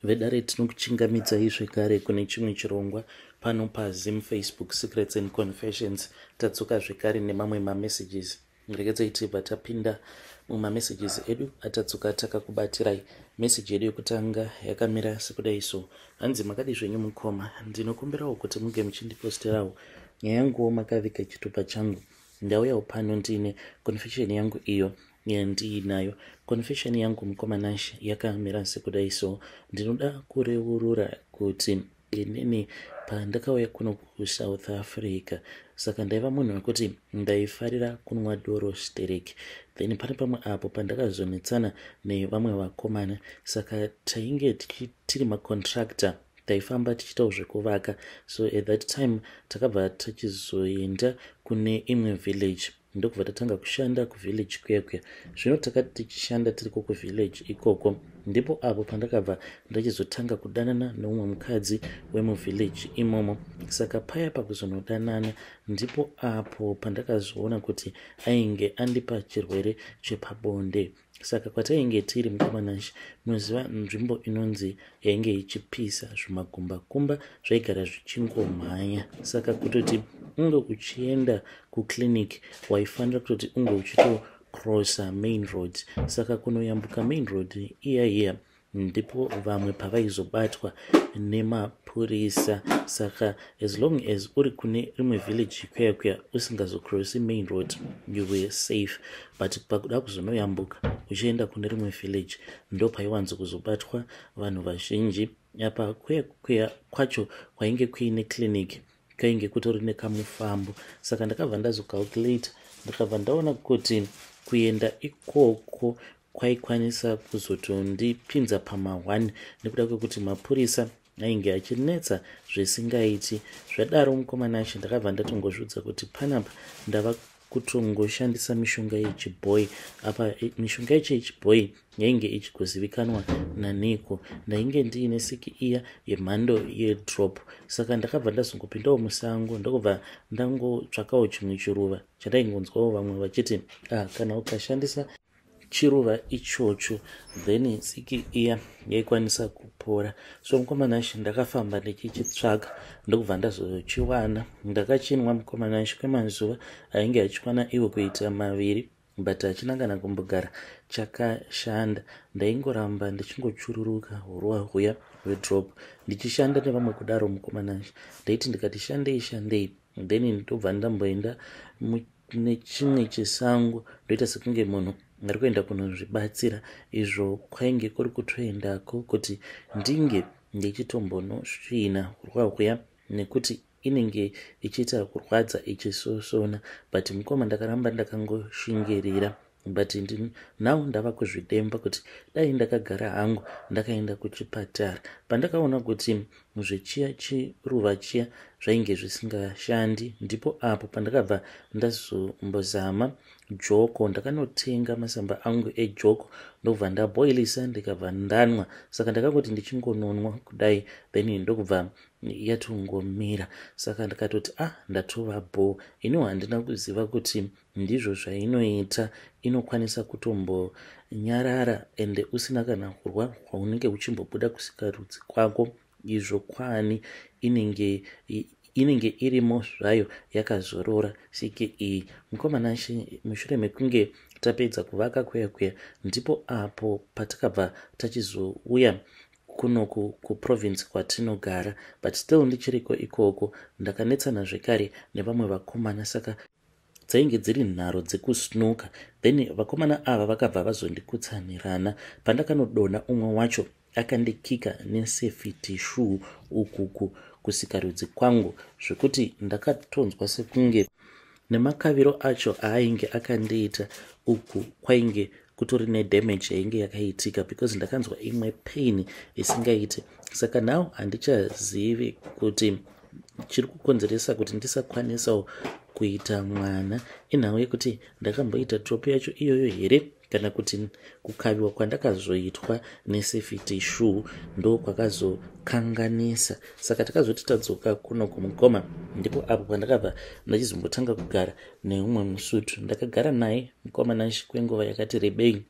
Vedare, tinokuchingamidzai zvekare kune chimwe chirongwa pano paZim Facebook Secrets and Confessions. Tadzoka zvekare nemamwe mamessages. Regedzai tibva tapinda mumamessages edu atadzoka takakubatirai. Meseji yedu yekutanga yakamira sekudai so. Hanzi, "Makadi zvenyu mukoma? Ndinokumbirawo kuti muge muchindiposterawo nyaya yanguwo makaviga chitupa changu. Ndauyawo pano ndine confession yangu iyo yandiinayo. Confession yangu, mukoma Nash, yakamira sekudai so. Ndinoda kureurura kuti inini pandakauya kuno kuSouth Africa, saka ndaiva munhu wekuti ndaifarira kunwa doro stereki. Then pane pamwe apo pandakazonetsana nevamwe vakomana. Saka tainge tiri macontractor, taifamba tichiitawo zvekuvaka. So at that time takabva tachizoenda kune imwe village, ndokubva tatanga kushanda kuvillage kuya kuya. Zvino takati tichishanda tiriko kuvillage ikoko, ndipo apo pandakabva ndachizotanga kudanana neumwe mukadzi wemuvillage imomo. Saka paya pakuzonodanana, ndipo apo pandakazoona kuti ainge andipa chirwere chepabonde. Saka kwatainge tiri, mukoma Nash, munoziva nzvimbo inonzi yainge ichipisa, zvimagumbakumba zvaigara zvichingomhanya. Saka kutoti unge uchienda kuclinic, waifanira kutoti unge uchitocrossa main road. Saka kunoyambuka main road iya iya, ndipo vamwe pavaizobatwa nemapurisa. Saka as long as uri kune rimwe village kuya kuya, usingazocrossi main road, you were safe. But pakuda kuzonoyambuka uchienda kune rimwe village, ndo paiwanzo kuzobatwa vanhu vazhinji. Apa kuya kuya kwacho kwainge kuine clinic kainge kutori nekamufambo. Saka ndakabva ndazocalculate, ndikabva ndaona kuti kuenda ikoko kwaikwanisa kuzotondipinza pama1, nekuda kwekuti mapurisa ainge achinetsa zvisingaiti. Zvadaro, mukoma Nash, ndakabva ndatongozviudza kuti panapa ndava kutongoshandisa mishonga yechibhoi. Apa mishonga yacho yechibhoi yainge ichigozivikanwa naniko? Ndainge ndiine siki iya yemhando yedrop. Saka ndakabva ndazongopindawo musango, ndokubva ndangotsvakawo chimwe chiruva chandaingonzwawo vamwe vachiti, ah, kana ukashandisa chiruva ichocho, then siki iya yaikwanisa kupora. So mukoma Nash, ndakafamba ndichichitsvaga, ndokubva ndazochiwana. Ndakachinwa, mukoma Nash, kwemazuva ainge achikwana iwo kuita 2, but hachina kana kumbogara chakashanda. Ndaingoramba ndichingochururuka uruwa huya hwedrop. Ndichishanda nevamwe kudaro, mukoma Nash, ndaiti ndikati shandei shandei, then ndobva ndamboenda nechimwe chisango, ndoita sekunge munhu ari kuenda kunozvibatsira, izvo kwainge kuri kutoendako kuti ndinge ndichitombonosvina urwa huya, nekuti inenge ichiita kurwadza, ichisosona. But mukoma, ndakaramba ndakangoshingirira. But now ndava kuzvidemba kuti dai ndakagara hangu ndakaenda kuchipatara. Pandakaona kuti zvechiya chiruva chiya zvainge zvisingashandi, ndipo apo pandakabva ndazombozama joko. Ndakanotenga masamba angu ejoko, ndobva ndaboilisa, ndikabva ndanwa. Saka ndakangoti ndichingononwa kudai, then ndokubva yatongomira. Saka ndakatoti, "Ah, ndatova bho." Iniwo handina kuziva kuti ndizvo zvainoita, inokwanisa kutombonyarara ende usina kana kurwa kwaunenge uchimbobuda kusikarudzi kwako, izvo kwani inenge irimo zvayo yakazorora sike iyi. Mukoma Nash, mushure mekunge tapedza kuvaka kuya kuya, ndipo apo patakabva tachizouya kunoku kuprovince kwatinogara. But still ndichiriko ikoko, ndakanetsana zvekare nevamwe vakomana. Saka dzainge dziri nharo dzekusnuka. Then vakomana ava vakabva vazondikutsanirana. Pandakanodonha, umwe wacho akandikika nesafety shoe ukuku kusikarudzi kwangu, zvekuti ndakatonzwa sekunge nemakaviro acho aainge akandiita uku kwainge kutori nedamage yainge yakaitika, because ndakanzwa imwe pain isingaiti. Saka now handichazivi kuti chiri kukonzeresa kuti ndisakwanisawo kuita mwana inhau yekuti ndakamboita drop yacho iyoyo here, kana kuti kukaviwa kwandakazoitwa nesafety shoe ndo kwakazokanganisa. Saka takazoti tadzoka kuno kumukoma, ndipo apo pandakabva ndachizombotanga kugara neumwe musutu. Ndakagara naye, mukoma Nash, kwenguva yakati rebei.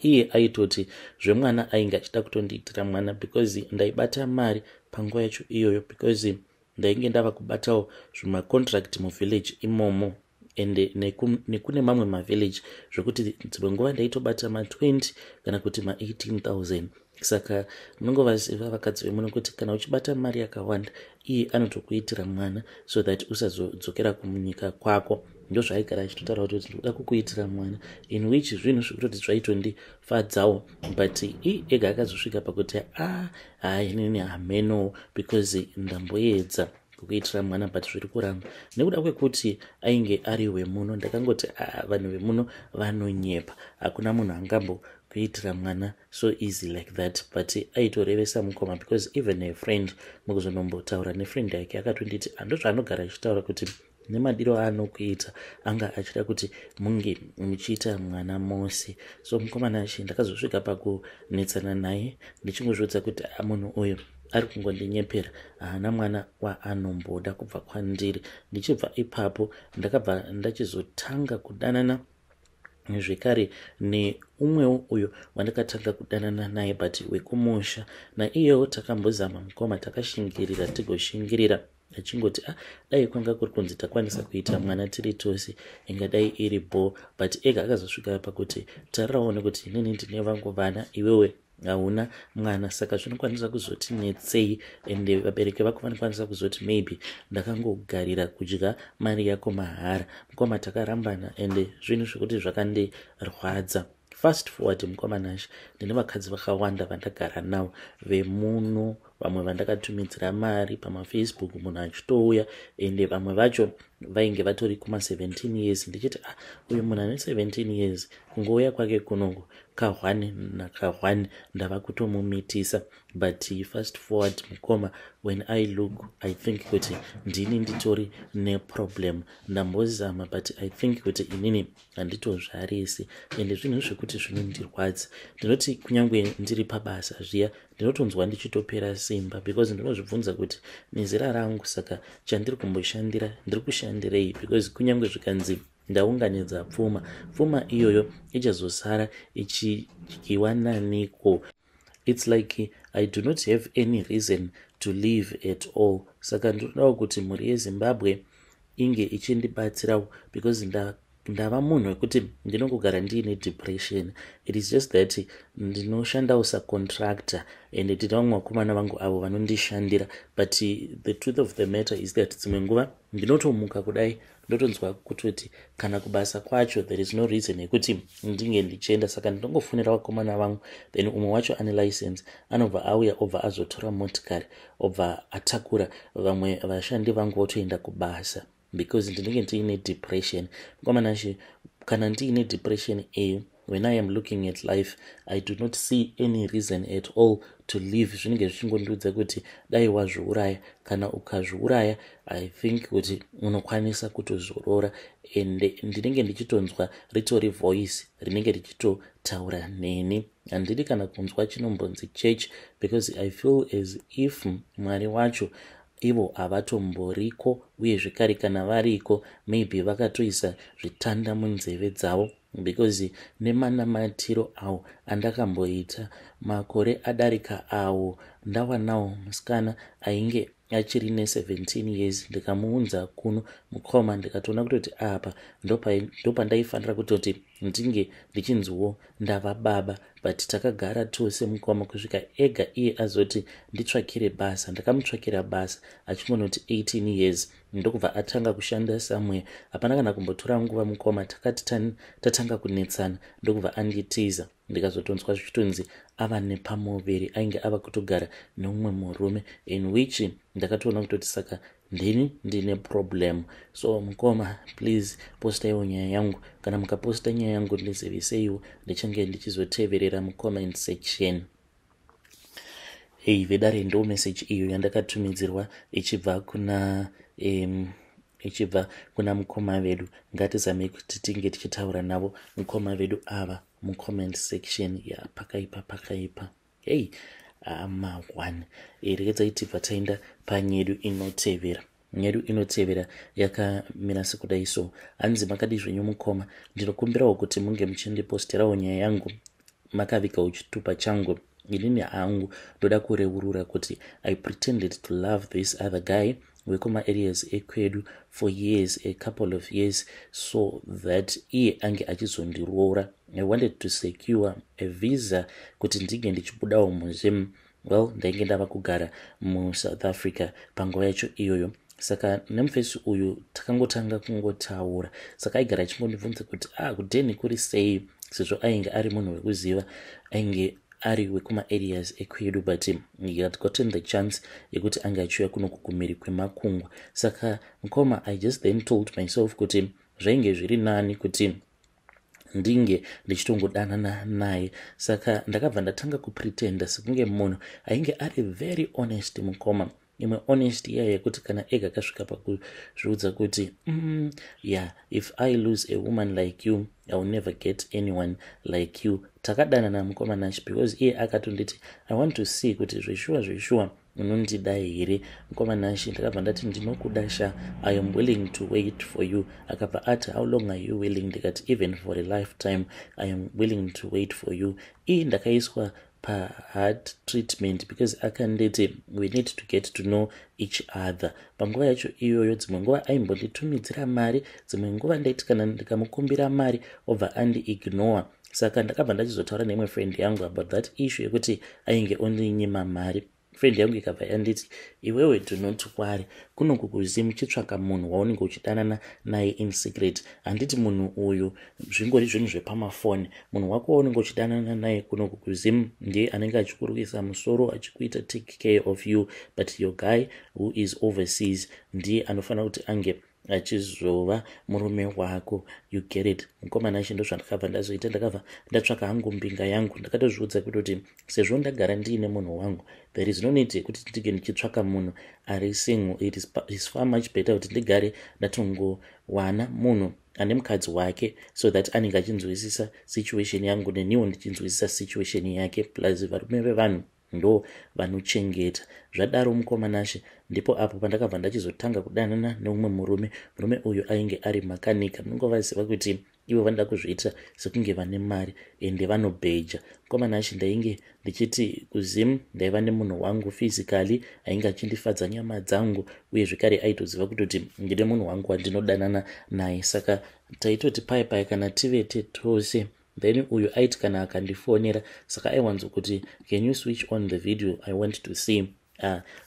Iye aitoti zvemwana ainge achida kutondiitira mwana because ndaibata mari panguva yacho iyoyo, because ndainge ndava kubatawo zvimacontract muvillage imomo ende nekune mamwe mavillage, zvekuti dzimwe nguva ndaitobata ma20 kana kuti ma18 000. Saka munongovaziva vakadzi vemuno kuti kana uchibata mari yakawanda, iye anotokuitira mwana so that usazodzokera kumunyika kwako. Ndozvaaigara achitotaura kuti ndinoda kukuitira mwana, in which zvinhu zvekutoti zvaitondifadzawo. But i ega akazosvika pakuti a hai, inini hameno, because ndamboedza kukuitira mwana but zviri kuramba. Nekuda kwekuti ainge ari wemuno, ndakangoti vanhu vemuno vanonyepa, hakuna munhu angambokuitira mwana so easy like that. But aitorevesa, mukoma, because even a friend, mukuzonombotaura nefriend yake, akatonditi andozvaanogara achitaura kuti nemadiro aanokuita anga achida kuti munge muchiita mwana mose. So mukomana achi ndakazosvika pakunetsana naye ndichingozviudza kuti munhu uyu ari kungondinyepera, haana mwana waanomboda kubva kwandiri. Ndichibva ipapo ndakabva ndachizotanga kudanana zvekare neumwewo uyo wandakatanga kudanana naye, but wekumusha naiyewo. Takambozama, mukoma, takashingirira, tigoshingirira, achingoti ah, dai kwanga kuri kunzi takwanisa kuita mwana tiri tose ingadai iri bo. But ega akazosvika pakuti tarirawo nekuti inini ndine vangu vana, iwewe hauna mwana, saka zvinokwanisa kuzotinetsei, ende vabereki vako vanokwanisa kuzoti maybe ndakangogarira kudya mari yako mahara. Mukoma, takarambana, ende zvinhu zvekuti zvakandirwadza. Fast forward, mukoma Nashe, ndine vakadzi vakawanda vandagara navo vemuno, vamwe vandakatumidzira mari pamafacebook, munhu achitouya, ende vamwe vacho vainge vatori kuma17 years. Ndichiti ah, uyu munhu ane 17 years, kungouya kwake kunongo ka1 naka1 ndava kutomumitisa. But fast forward, mukoma, when I look, I think kuti ndini nditori neproblem. Ndambozama, but I think kuti inini handitozvarisi, ende zvinhu zvekuti zvinondirwadza. Ndinoti kunyange ndiri pabasa zviya, ndinotonzwa ndichitopera simba, because ndinozvibvunza kuti nezera rangu, saka chandiri kumboshandira ndiri kushandirei? Because kunyange zvikanzi ndaunganidza pfuma, pfuma iyoyo ichazosara ichidyiwa naniko? It's like I do not have any reason to live at all. Saka ndinodawo kuti mhuri yeZimbabwe inge ichindibatsirawo, because ndava munhu wekuti ndinongogara ndiine depression. It is just that ndinoshandawo sacontractor and ndine vamwe vakomana vangu avo vanondishandira, but the truth of the matter is that dzimwe nguva ndinotomuka kudai, ndotonzwa kutoti kana kubasa kwacho there is no reason yekuti ndinge ndichienda. Saka ndinongofonera vakomana vangu, then umwe wacho ane license, anobva auya, obva azotora motikari, obva atakura vamwe vashandi vangu, votoenda kubasa, because ndinenge ndiine depression. Mukomanashe, kana ndiine depression eyo, when I am looking at life, I do not see any reason at all to live. Zvinenge zvichingondiudza kuti dai wazviuraya, kana ukazviuraya, I think kuti unokwanisa kutozorora. Ende ndinenge ndichitonzwa ritori voice rinenge richitotaura neni. Handidi kana kunzwa chinombonzi church, because I feel as if Mwari wacho ivo havatomboriko, uye zvekare kana variko, maybe vakatoisa zvitanda munzeve dzavo, because nemanamatiro awo andakamboita makore adarika awo, ndawanawo musikana ainge achiri ne17 years, ndikamuunza kuno, mukoma, ndikatoona kutoti apa ndopandaifanira kutoti ndinge ndichinziwo ndava baba. But takagara tose, mukoma, kusvika ega iye azoti nditsvakire basa. Ndakamutsvakira basa achingonoti 18 years, ndokubva atanga kushanda somewhere. Hapana kana kumbotora nguva, mukoma, takati tatanga kunetsana, ndokubva anditiza. Ndikazotonzwa zvichitonzi ava nepamuviri, ainge ava kutogara neumwe murume, in which ndakatoona kutoti saka ndini ndine problem. So mukoma, please postaiwo nyaya yangu. Kana mukaposta nyaya yangu, ndiziviseiwo, ndichange ndichizoteverera mucomment section. Hei vedare, ndo message iyo yandakatumidzirwa ichibva kuna mukoma vedu. Ngatizamei kuti tinge tichitaura navo mukoma vedu ava mucomment section. Ya, pakaipa, pakaipa. Hei, ama1. Regedzai tibva taenda panyedu inotevera. Nyedu inotevera yakamira sekudai so. Hanzi, "Makadi zvenyu mukoma? Ndinokumbirawo kuti munge muchindiposterawo nyaya yangu. makavigawo chitupa changu. Inini hangu ndoda kureurura kuti I pretended to love this other guy wekuma-areas ekwedu for years, a couple of years, so that iye ange achizondiroora. I wanted to secure a visa kuti ndinge ndichibudawo muZim. Well, ndainge ndava kugara muSouth Africa panguva yacho iyoyo. Saka nemufesi uyu takangotanga kungotaura, saka aigara achingondibvunza kuti, "Ah, kudheni kuri sei?" sezvo ainge ari munhu wekuziva, ainge ari wekuma-areas ekwedu, but he had gotten the chance yekuti ange achiuya kuno kukumhiri kwemakungwa. Saka mukoma, I just then told myself kuti zvainge zviri nani kuti ndinge ndichitongodanana naye. Saka ndakabva ndatanga kupretenda sekunge munhu ainge ari very honest. Mukoma, imwe honesty iya yekuti kana ega akasvika pakuzviudza kuti, yeah, if I lose a woman like you, I will never get anyone like you." Takadanana, mukoma Nash, because iye akatonditi, "I want to see kuti zveshuwa zveshuwa unondida here." Mukoma Nash, ndakabva ndati, "Ndinokuda sha. I am willing to wait for you." Akabva ati, "How long are you willing?" Ndikati, "Even for a lifetime, I am willing to wait for you." Ii, ndakaiswa paheart treatment because akanditi, "We need to get to know each other." Panguva yacho iyoyo, dzimwe nguva aimbonditumidzira mari, dzimwe nguva ndaiti kana ndikamukumbira mari obva andiignore. Saka ndakabva ndachizotaura neimwe friend yangu about that issue yekuti ainge ondinyima mari. Friend yangu ikabva yanditi, "Iwewe, do not worry. Kunoku kuZim, chitsvaka munhu waunenge uchidanana naye in secret. Handiti munhu uyu zvingori zvinhu zvepamafoni? Munhu wako waunenge uchidanana naye kunoku kuZim ndiye anenge achikurukisa musoro, achikuita take care of you, but your guy who is overseas ndiye anofanira kuti ange achizova murume wako. You get it?" Mukoma Nash, ndo zvandakabva ndazoita. Ndakabva ndatsvaka hangu mbinga yangu. Ndakatozviudza kutoti sezvo ndagara ndiine munhu wangu, there is no need yekuti ndinge ndichitsvaka munhu ari single. It is far much better kuti ndigare ndatongowana munhu ane mukadzi wake, so that anenge achinzwisisa situation yangu, neniwo ndichinzwisisa situation yake. Plus varume vevanhu ndo vanochengeta. Zvadaro, mukoma Nashe, ndipo apo pandakabva ndachizotanga kudanana neumwe murume. Murume uyu ainge ari makanika. Munongovaziva kuti ivo vanoda kuzviita sekunge vane mari, ende vanobheja. Mukoma Nashe, ndainge ndichiti kuZim ndaiva nemunhu wangu physically, ainge achindifadza nyama dzangu, uye zvekare aitoziva kutoti ndine munhu wangu wandinodanana naye. Saka taitoti pai pai kana tivete tose, then uyu aiti kana akandifonera, saka aiwanzokuti, "Can you switch on the video? I want to see."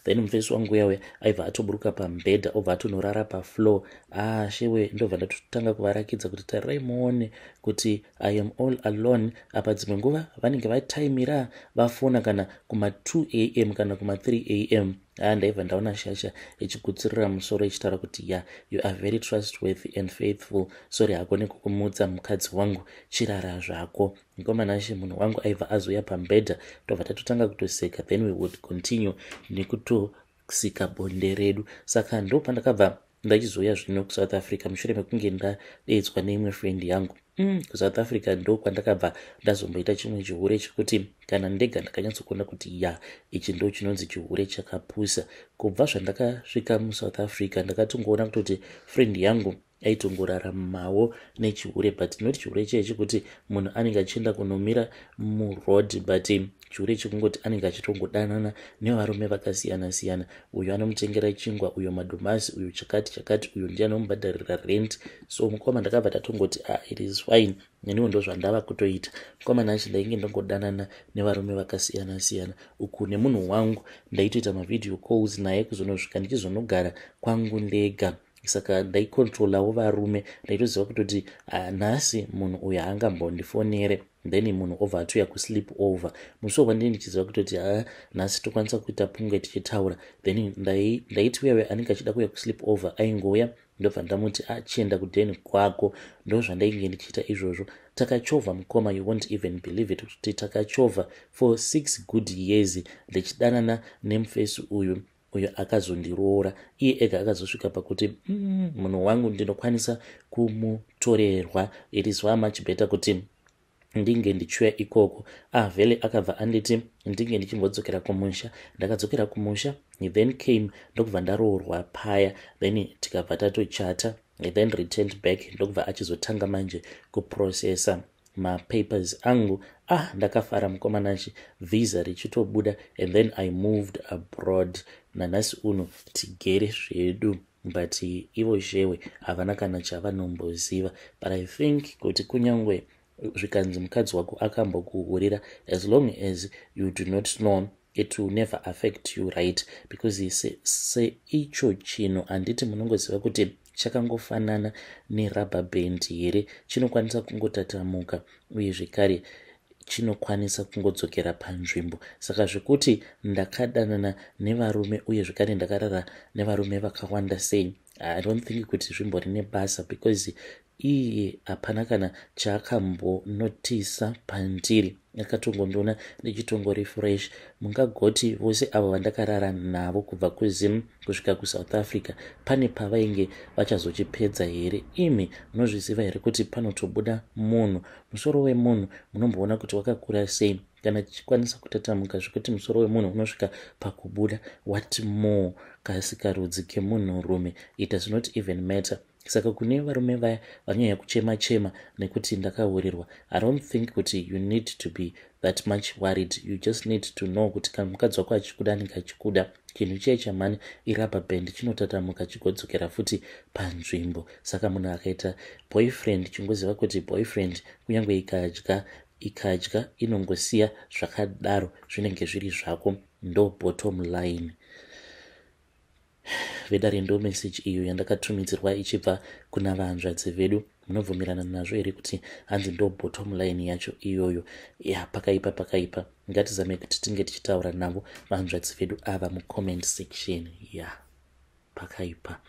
Then mufesi wangu uyawe aibva atoburuka pamubhedha, obva atonorara pafloor. Ah, shewe, ndobva ndatotanga kuvarakidza kuti, "Tarirai muone kuti I am all alone." Apa dzimwe nguva vanenge vataimira vafona kana kuma2 am kana kuma3 am. Ah, ndaibva ndaona shasha ichigutsurira musoro ichitaura kuti, "Ya, you are very trustworthy and faithful. Sorry hako nekukumutsa, mukadzi wangu, chirara zvako." Mukoma Nashe, munhu wangu aibva azouya pamubhedha, tobva tatotanga kutoseka, then we would continue nekutosika bonde redu. Saka ndo pandakabva ndachizouya zvino kuSouth Africa mushure mekunge ndadeedzwa neimwe friend yangu. KuSouth Africa ndo kwandakabva ndazomboita chimwe chihure chekuti kana ndega ndakanyatsokuona kuti, ya, ichi ndo chinonzi chihure chakapusa. Kubva zvandakasvika muSouth Africa, ndakatongoona kutoti friend yangu aitongoraramawo nechihure, but not chihure chaiye chekuti munhu anenge achienda kunomira muroad, but chihure chekungoti anenge achitongodanana nevarume vakasiyana siyana. Uyu anomutengera chingwa, uyo madomasi, uyu chakati chakati, uyu ndiye anomubhadharira rent. So mukoma, ndakabva tatongoti, "Ah, it is fine, neniwo ndo zvandava kutoita." Mukoma Nachi, ndainge ndongodanana nevarume vakasiyana siyana uku nemunhu wangu ndaitoita mavideo calls naye kuzonosvika ndichizonogara kwangu ndega. Saka ndaicontrolawo varume. Ndaitoziva kutoti, ah, nhasi munhu uyu haangambondifonere, then munhu obva atoya kusleep over. Musi wandii ndichiziva kutoti, ha, nhasi tokwanisa kuita punge tichitaura, then ndaiti uya anenge achida kuuya kusleep over aingouya, ndobva ndamuti, "Achienda kudheni kwako." Ndo zvandainge ndichiita izvozvo. Takachovha, mukoma, you won't even believe it kuti takachovha for 6 good years ndichidanana nemufesi uyu. Uyo akazondiroora iye ega akazosvika pakuti, munhu wangu ndinokwanisa kumutorerwa. It is far much better kuti ndinge ndichiuya ikoko." Ah, vhele akabva anditi ndinge ndichimbodzokera kumusha. Ndakadzokera kumusha. He then came, ndokubva ndaroorwa paya, then tikabva tatochata. He then returned back, ndokubva achizotanga manje kuprocessa mapapers angu. Ah, ndakafara mukomanachi, visa richitobuda, and then I moved abroad. Nanhasi uno tigere zvedu, but ivo shewe havana kana chavanomboziva. But I think kuti kunyange zvikanzi mukadzi wako akambokuhurira, as long as you do not know, it will never affect you, right? Because seicho chinhu, handiti munongoziva kuti chakangofanana nerubber band here? Chinokwanisa kungotatamuka uye zvekare chinokwanisa kungodzokera panzvimbo. Saka zvekuti ndakadanana nevarume uye zvekare ndakarara nevarume vakawanda sei, I don't think kuti zvimbori nebasa, because iye hapana kana chaakambonotisa pandiri. Akatongondiona ndichitongori fresh. Mungagoti vose avo vandakarara navo kubva kuZim kusvika kuSouth Africa, pane pavainge vachazochipedza here? Imi munozviziva here kuti panotobuda munhu, musoro wemunhu munomboona kuti wakakura sei? Kana chichikwanisa kutatamuka zvekuti musoro wemunhu unosvika pakubuda, what more kasikarudzi kemunhurume? It does not even matter. Saka kune varume vaya vanyanya kuchema chema nekuti ndakahurirwa, I don't think kuti you need to be that much worried. You just need to know kuti kana mukadzi wako achikuda, anenge achikuda. Chinhu chiye chamani irubber band, chinotatamuka chigodzokera futi panzvimbo. Saka munhu akaita boyfriend, chingoziva kuti boyfriend kunyange ikadya ikadya, inongosiya zvakadaro, zvinenge zviri zvako. Ndo bottom line, vedare. Ndo message iyo yandakatumidzirwa ichibva kuna vahanzvadzi vedu. Munobvumirana nazvo here kuti hanzi ndo bottom line yacho iyoyo? Ya, pakaipa, pakaipa. Ngatizame kuti tinge tichitaura navo vahanzvadzi vedu ava mucomment section. Ya, pakaipa.